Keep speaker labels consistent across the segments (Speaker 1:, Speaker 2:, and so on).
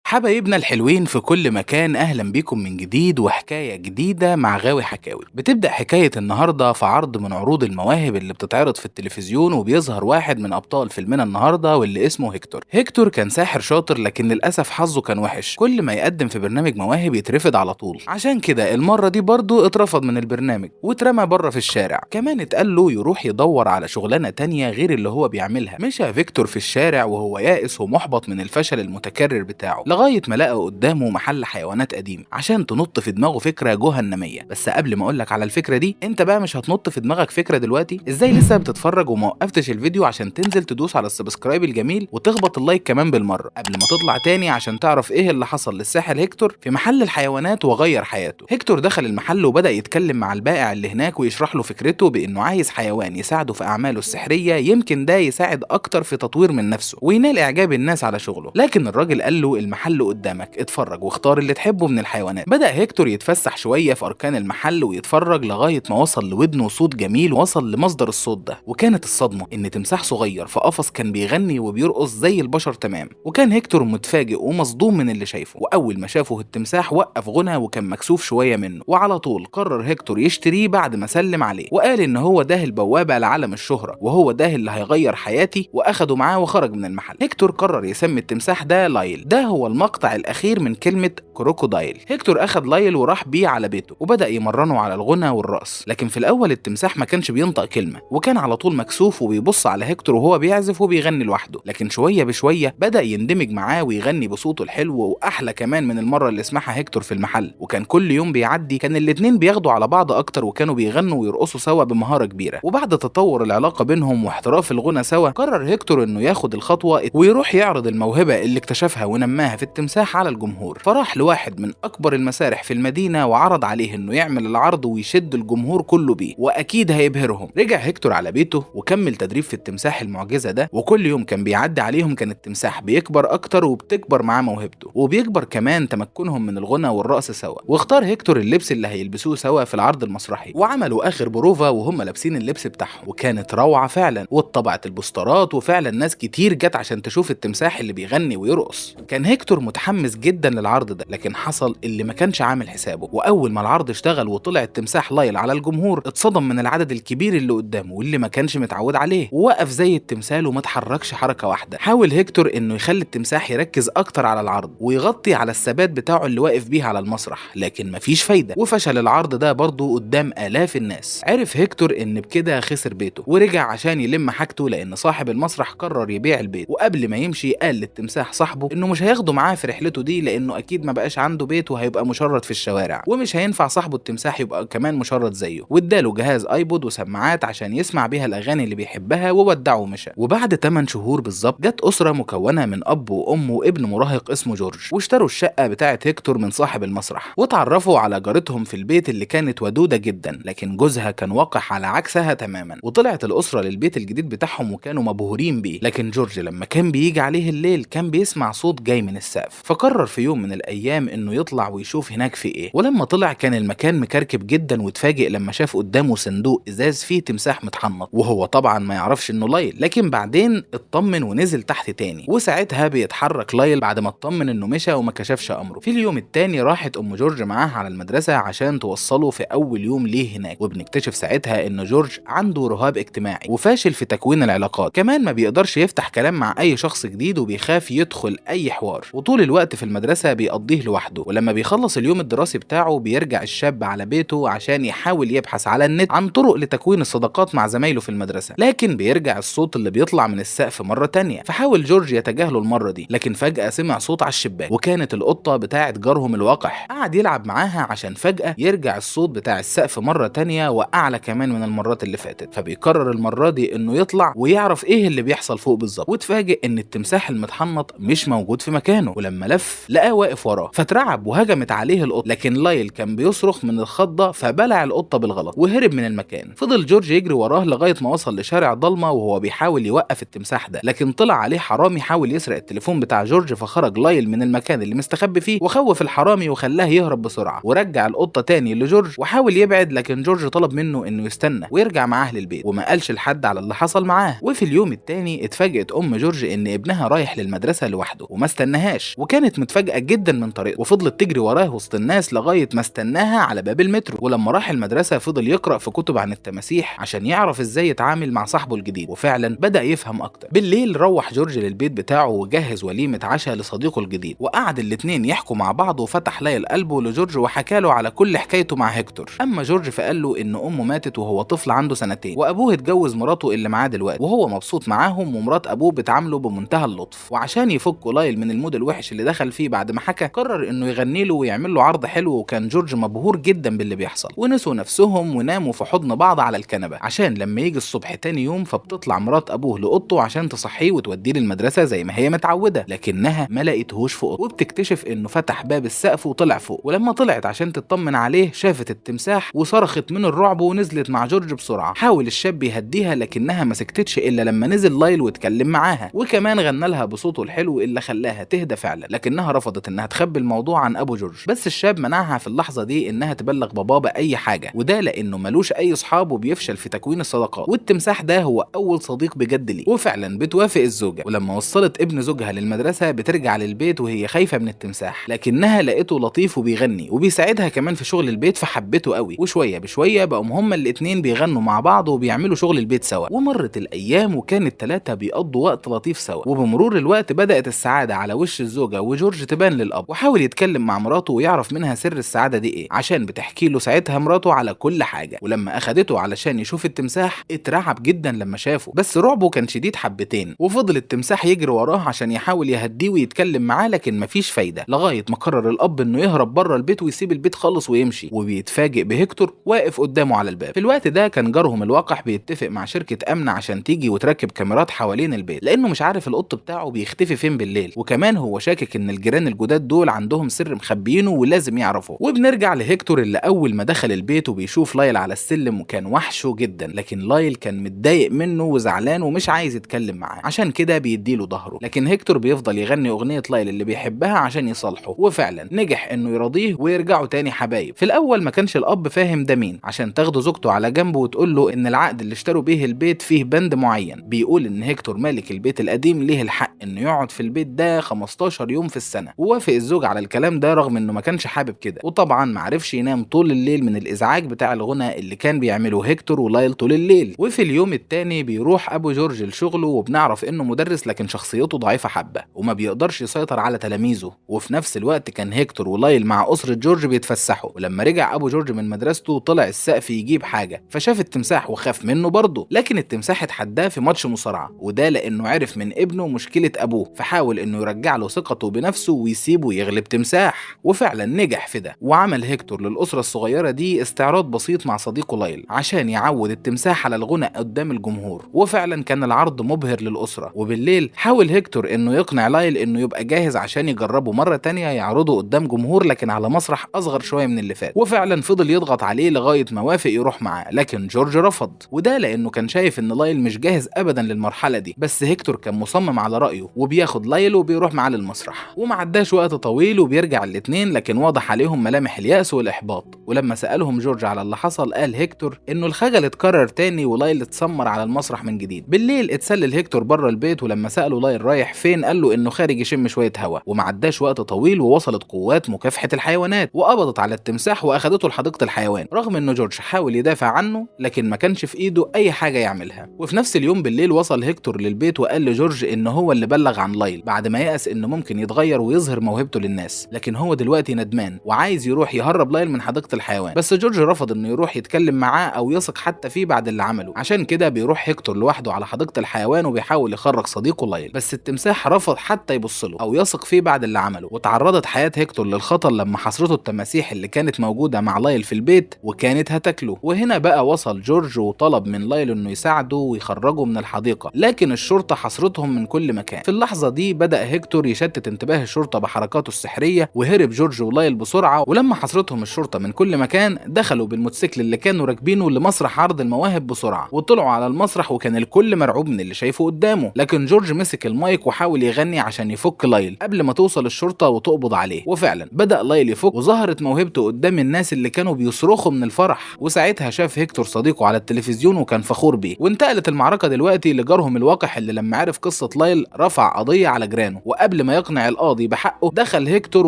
Speaker 1: حبايبنا الحلوين في كل مكان، اهلا بيكم من جديد وحكاية جديدة مع غاوي حكاوي. بتبدأ حكاية النهاردة في عرض من عروض المواهب اللي بتتعرض في التلفزيون، وبيظهر واحد من ابطال فيلمنا النهاردة واللي اسمه هيكتور. هيكتور كان ساحر شاطر، لكن للأسف حظه كان وحش، كل ما يقدم في برنامج مواهب يترفض على طول. عشان كده المرة دي برضه اترفض من البرنامج واترمى بره في الشارع. كمان اتقال له يروح يدور على شغلانة تانية غير اللي هو بيعملها. مشى فيكتور في الشارع وهو يائس ومحبط من الفشل المتكرر بتاعه، لغاية ما لقى قدامه محل حيوانات قديم عشان تنط في دماغه فكرة جهنمية. بس قبل ما اقولك على الفكرة دي، انت بقى مش هتنط في دماغك فكرة دلوقتي؟ ازاي لسه بتتفرج وما وقفتش الفيديو عشان تنزل تدوس على ال subscribe الجميل وتخبط ال like كمان بالمرة قبل ما تطلع تاني عشان تعرف ايه اللي حصل للساحر هيكتور في محل الحيوانات وغير حياته. هيكتور دخل المحل وبدأ يتكلم مع البائع اللي هناك ويشرح له فكرته بانه عايز حيوان يساعده في اعماله السحرية، يمكن ده يساعد اكتر في تطوير من نفسه وينال اعجاب الناس على شغله. لكن الراجل قال له المحل قدامك، اتفرج واختار اللي تحبه من الحيوانات. بدأ هيكتور يتفسح شوية في اركان المحل ويتفرج لغاية ما وصل لودنه صوت جميل، وصل لمصدر الصوت ده، وكانت الصدمة ان تمساح صغير في قفص كان بيغني وبيرقص زي البشر تمام. وكان هيكتور متفاجئ ومصدوم من اللي شايفه، واول ما شافه التمساح وقف غنى وكان مكسوف شوية منه، وعلى طول قرر هيكتور يشتريه بعد ما سلم عليه وقال ان هو ده البوابة لعالم الشهرة وهو ده اللي هيغير حياتي، واخده معاه وخرج من المحل. هيكتور قرر يسمي التمساح ده لايل، ده هو المقطع الاخير من كلمة crocodile. هيكتور اخد لايل وراح بيه على بيته وبدأ يمرنه على الغنى والرقص، لكن في الاول التمساح ما كانش بينطق كلمة وكان على طول مكسوف وبيبص على هيكتور وهو بيعزف وبيغني لوحده. لكن شوية بشوية بدأ يندمج معاه ويغني بصوته الحلو واحلى كمان من المرة اللي سمعها هيكتور في المحل. وكان كل يوم بيعدي كان الاتنين بياخدوا على بعض اكتر، وكانوا بيغنوا ويرقصوا سوا بمهارة كبيرة. وبعد تطور العلاقة بينهم واحتراف الغنى سوا، قرر هيكتور انه ياخد الخطوة ويروح يعرض الموهبة اللي اكتشفها ونماها في التمساح على الجمهور. فراح لواحد من اكبر المسارح في المدينة وعرض عليه انه يعمل العرض ويشد الجمهور كله بيه واكيد هيبهرهم. رجع هيكتور على بيته وكمل تدريب في التمساح المعجزة ده، وكل يوم كان بيعدي عليهم كان التمساح بيكبر اكتر وبتكبر معاه موهبته وبيكبر كمان تمكنهم من الغنى والرقص سوا. واختار هيكتور اللبس اللي هيلبسوه سوا في العرض المسرحي، وعملوا اخر بروفا وهم لابسين اللبس بتاعهم، وكانت روعة فعلا. واتطبعت البوسترات وفعلا ناس كتير جت عشان تشوف التمساح اللي بيغني ويرقص. كان هيكتور متحمس جدا للعرض ده، لكن حصل اللي ما كانش عامل حسابه. واول ما العرض اشتغل وطلع التمساح لايل على الجمهور، اتصدم من العدد الكبير اللي قدامه واللي ما كانش متعود عليه، ووقف زي التمثال وما اتحركش حركة واحدة. حاول هيكتور انه يخلي التمساح يركز اكتر على العرض ويغطي على الثبات بتاعه اللي واقف بيه على المسرح، لكن مفيش فايدة، وفشل العرض ده برضه قدام آلاف الناس. عرف هيكتور ان بكده خسر بيته ورجع عشان يلم حاجته، لان صاحب المسرح قرر يبيع البيت. وقبل ما يمشي قال للتمساح صاحبه انه مش هياخده معاه في رحلته دي، لانه اكيد ما بقاش عنده بيت وهيبقى مشرد في الشوارع، ومش هينفع صاحبه التمساح يبقى كمان مشرد زيه. واداله جهاز iPod وسماعات عشان يسمع بيها الاغاني اللي بيحبها، وودعه ومشى. وبعد 8 شهور بالظبط جت اسره مكونة من اب وام وابن مراهق اسمه جورج، واشتروا الشقة بتاعه هيكتور من صاحب المسرح، واتعرفوا على جارتهم في البيت اللي كانت ودوده جدا، لكن جوزها كان وقح على عكسها تماما. وطلعت الاسرة للبيت الجديد بتاعهم وكانوا مبهورين بيه، لكن جورج لما كان بيجي عليه الليل كان بيسمع صوت جاي من السقف، فقرر في يوم من الايام انه يطلع ويشوف هناك في ايه. ولما طلع كان المكان مكركب جدا، واتفاجئ لما شاف قدامه صندوق ازاز فيه تمساح متحنط، وهو طبعا ما يعرفش انه لايل. لكن بعدين اطمن ونزل تحت تاني، وساعتها بيتحرك لايل بعد ما اطمن انه مشى وما كشفش امره. في اليوم التاني راحت ام جورج معاه على المدرسة عشان توصله في اول يوم ليه هناك، وبنكتشف ساعتها ان جورج عنده رهاب اجتماعي وفاشل في تكوين العلاقات، كمان ما بيقدرش يفتح كلام مع اي شخص جديد وبيخاف يدخل اي حوار، وطول الوقت في المدرسة بيقضيه لوحده. ولما بيخلص اليوم الدراسي بتاعه بيرجع الشاب على بيته عشان يحاول يبحث على النت عن طرق لتكوين الصداقات مع زمايله في المدرسة، لكن بيرجع الصوت اللي بيطلع من السقف مرة تانية، فحاول جورج يتجاهله المرة دي، لكن فجأة سمع صوت على الشباك وكانت القطة بتاعت جارهم الوقح. قعد يلعب معاها عشان فجأة يرجع الصوت بتاع السقف مرة تانية وأعلى كمان من المرات اللي فاتت، فبيقرر المرة دي انه يطلع ويعرف ايه اللي بيحصل فوق بالظبط. واتفاجئ ان التمساح المتحنط مش موجود في مكانه، ولما لف لقاه واقف وراه، فترعب وهجمت عليه القطة، لكن لايل كان بيصرخ من الخضة فبلع القطة بالغلط وهرب من المكان. فضل جورج يجري وراه لغاية ما وصل لشارع ضلمة وهو بيحاول يوقف التمساح ده، لكن طلع عليه حرامي حاول يسرق التليفون بتاع جورج، فخرج لايل من المكان اللي مستخبي فيه وخوف الحرامي وخلاه يهرب بسرعة، ورجع القطة تاني لجورج وحاول يبعد، لكن جورج طلب منه انه يستنى ويرجع معاه للبيت، وما قالش لحد على اللي حصل معاه. وفي اليوم التاني اتفاجئت ام جورج ان ابنها رايح للمدرسة لوحده وما استناهاش. عرفتهاش، وكانت متفاجئه جدا من طريقته، وفضلت تجري وراه وسط الناس لغاية ما استناها على باب المترو. ولما راح المدرسة فضل يقرا في كتب عن التماسيح عشان يعرف ازاي يتعامل مع صاحبه الجديد، وفعلا بدا يفهم اكتر. بالليل روح جورج للبيت بتاعه وجهز وليمة عشاء لصديقه الجديد، وقعد الاتنين يحكوا مع بعض، وفتح لايل قلبه لجورج وحكى له على كل حكايته مع هيكتور. اما جورج فقال له ان امه ماتت وهو طفل عنده سنتين، وابوه اتجوز مراته اللي معاه دلوقتي وهو مبسوط معاهم، ومرات ابوه بتعامله بمنتهى اللطف. وعشان يفك لايل من ال mood الوحش اللي دخل فيه بعد ما حكى، قرر انه يغني له ويعمل له عرض حلو، وكان جورج مبهور جدا باللي بيحصل، ونسوا نفسهم وناموا في حضن بعض على الكنبة. عشان لما يجي الصبح تاني يوم فبتطلع مرات ابوه لاوضته عشان تصحيه وتوديه للمدرسة زي ما هي متعوده، لكنها ما لقيتهوش في اوضته، وبتكتشف انه فتح باب السقف وطلع فوق. ولما طلعت عشان تطمن عليه شافت التمساح وصرخت من الرعب ونزلت مع جورج بسرعة. حاول الشاب يهديها لكنها ما سكتتش الا لما نزل لايل واتكلم معاها، وكمان غنى لها بصوته الحلو اللي خلاها تهدى فعلا، لكنها رفضت انها تخبي الموضوع عن ابو جورج. بس الشاب منعها في اللحظة دي انها تبلغ باباه باي حاجة، وده لانه ملوش اي اصحاب وبيفشل في تكوين الصداقات، والتمساح ده هو اول صديق بجد ليه. وفعلا بتوافق الزوجة، ولما وصلت ابن زوجها للمدرسة بترجع للبيت وهي خايفة من التمساح، لكنها لقيته لطيف وبيغني وبيساعدها كمان في شغل البيت فحبته قوي. وشوية بشوية بقوا هما الاتنين بيغنوا مع بعض وبيعملوا شغل البيت سوا. ومرت الايام وكان التلاتة بيقضوا وقت لطيف سوا، وبمرور الوقت بدات السعادة على وش الزوجة وجورج تبان للاب، وحاول يتكلم مع مراته ويعرف منها سر السعادة دي ايه، عشان بتحكي له ساعتها مراته على كل حاجة. ولما اخدته علشان يشوف التمساح اترعب جدا لما شافه، بس رعبه كان شديد حبتين، وفضل التمساح يجري وراه عشان يحاول يهديه ويتكلم معاه، لكن مفيش فايده، لغاية ما قرر الاب انه يهرب بره البيت ويسيب البيت خالص ويمشي. وبيتفاجئ بهيكتور واقف قدامه على الباب. في الوقت ده كان جارهم الوقح بيتفق مع شركة امن عشان تيجي وتركب كاميرات حوالين البيت، لانه مش عارف القط بتاعه بيختفي فين بالليل، وكمان هو شاكك ان الجيران الجداد دول عندهم سر مخبيينه ولازم يعرفوه. وبنرجع لهيكتور اللي اول ما دخل البيت وبيشوف لايل على السلم وكان وحشة جدا، لكن لايل كان متضايق منه وزعلان ومش عايز يتكلم معاه، عشان كده بيديله ظهره. لكن هيكتور بيفضل يغني اغنية لايل اللي بيحبها عشان يصالحه، وفعلا نجح انه يراضيه ويرجعوا تاني حبايب. في الاول ما كانش الاب فاهم ده مين، عشان تاخده زوجته على جنب وتقول له ان العقد اللي اشتروا بيه البيت فيه بند معين بيقول ان هيكتور مالك البيت القديم ليه الحق انه يقعد في البيت ده 15 يوم في السنة. ووافق الزوج على الكلام ده رغم انه ما كانش حابب كده، وطبعا ما عرفش ينام طول الليل من الازعاج بتاع الغنى اللي كان بيعمله هيكتور ولايل طول الليل. وفي اليوم التاني بيروح ابو جورج لشغلة، وبنعرف انه مدرس لكن شخصيته ضعيفة حبه وما بيقدرش يسيطر على تلاميذه. وفي نفس الوقت كان هيكتور ولايل مع اسره جورج بيتفسحوا، ولما رجع ابو جورج من مدرسته طلع السقف يجيب حاجة فشاف التمساح وخاف منه برضه، لكن التمساح اتحداه في ماتش مصارعه، وده لانه عرف من ابنه مشكلة ابوه، فحاول انه يرجع له ثقته بنفسه ويسيبه يغلب تمساح، وفعلا نجح في ده. وعمل هيكتور للاسرة الصغيرة دي استعراض بسيط مع صديقه لايل عشان يعود التمساح على الغنى قدام الجمهور، وفعلا كان العرض مبهر للاسرة. وبالليل حاول هيكتور انه يقنع لايل انه يبقى جاهز عشان يجربه مرة تانية يعرضه قدام جمهور لكن على مسرح اصغر شوية من اللي فات، وفعلا فضل يضغط عليه لغاية ما وافق يروح معاه، لكن جورج رفض، وده لانه كان شايف ان لايل مش جاهز ابدا للمرحلة دي. بس هيكتور كان مصمم على رايه وبياخد لايل وبيروح معاه للمسرح، وما عداش وقت طويل وبيرجع الاتنين، لكن واضح عليهم ملامح اليأس والاحباط. ولما سألهم جورج على اللي حصل قال هيكتور انه الخجل اتكرر تاني ولايل اتسمر على المسرح من جديد. بالليل اتسلل هيكتور بره البيت، ولما سأله لايل رايح فين قال له انه خارج يشم شوية هوا. وما عداش وقت طويل ووصلت قوات مكافحة الحيوانات وقبضت على التمساح واخدته لحديقه الحيوان، رغم انه جورج حاول يدافع عنه لكن ما كانش في ايده اي حاجة يعملها. وفي نفس اليوم بالليل وصل هيكتور للبيت وقال لجورج ان هو اللي بلغ عن لايل بعد ما يأس انه ممكن يتغير ويظهر موهبته للناس، لكن هو دلوقتي ندمان وعايز يروح يهرب لايل من حديقة الحيوان. بس جورج رفض انه يروح يتكلم معاه او يثق حتى فيه بعد اللي عمله، عشان كده بيروح هيكتور لوحده على حديقة الحيوان وبيحاول يخرج صديقه لايل، بس التمساح رفض حتى يبص له او يثق فيه بعد اللي عمله. وتعرضت حياة هيكتور للخطر لما حصرته التماسيح اللي كانت موجودة مع لايل في البيت وكانت هتاكله. وهنا بقى وصل جورج وطلب من لايل انه يساعده ويخرجه من الحديقة، لكن الشرطة حصرتهم من كل مكان. في اللحظة دي بدأ هيكتور يشتت انتباه الشرطة بحركاته السحريه، وهرب جورج ولايل بسرعة. ولما حصرتهم الشرطة من كل مكان دخلوا بالموتوسيكل اللي كانوا راكبينه لمسرح عرض المواهب بسرعة، وطلعوا على المسرح وكان الكل مرعوب من اللي شايفه قدامه. لكن جورج مسك المايك وحاول يغني عشان يفك لايل قبل ما توصل الشرطة وتقبض عليه، وفعلا بدأ لايل يفك وظهرت موهبته قدام الناس اللي كانوا بيصرخوا من الفرح. وساعتها شاف هيكتور صديقه على التلفزيون وكان فخور بيه. وانتقلت المعركة دلوقتي لجارهم الوقح اللي لما عرف قصة لايل رفع قضية على جيرانه، وقبل ما ما يقنع القاضي بحقه دخل هيكتور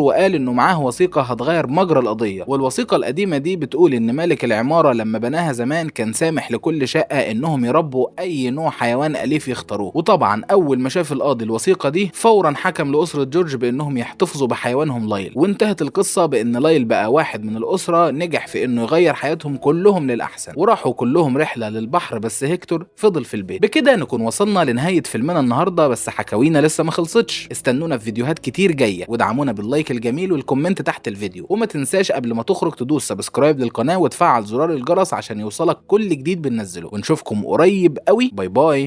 Speaker 1: وقال انه معاه وثيقة هتغير مجرى القضية، والوثيقة القديمة دي بتقول ان مالك العمارة لما بناها زمان كان سامح لكل شقة انهم يربوا اي نوع حيوان اليف يختاروه. وطبعا اول ما شاف القاضي الوثيقة دي فورا حكم لأسرة جورج بانهم يحتفظوا بحيوانهم لايل. وانتهت القصة بان لايل بقى واحد من الأسرة نجح في انه يغير حياتهم كلهم للأحسن، وراحوا كلهم رحلة للبحر بس هيكتور فضل في البيت. بكده نكون وصلنا لنهاية فيلمنا النهاردة، بس حكاوينا لسه ما خلصتش. استنونا في فيديوهات كتير جاية، ودعمونا بال like الجميل وال comment تحت الفيديو، وما تنساش قبل ما تخرج تدوس subscribe للقناة وتفعل زرار الجرس عشان يوصلك كل جديد بننزله. ونشوفكم قريب قوي. bye bye.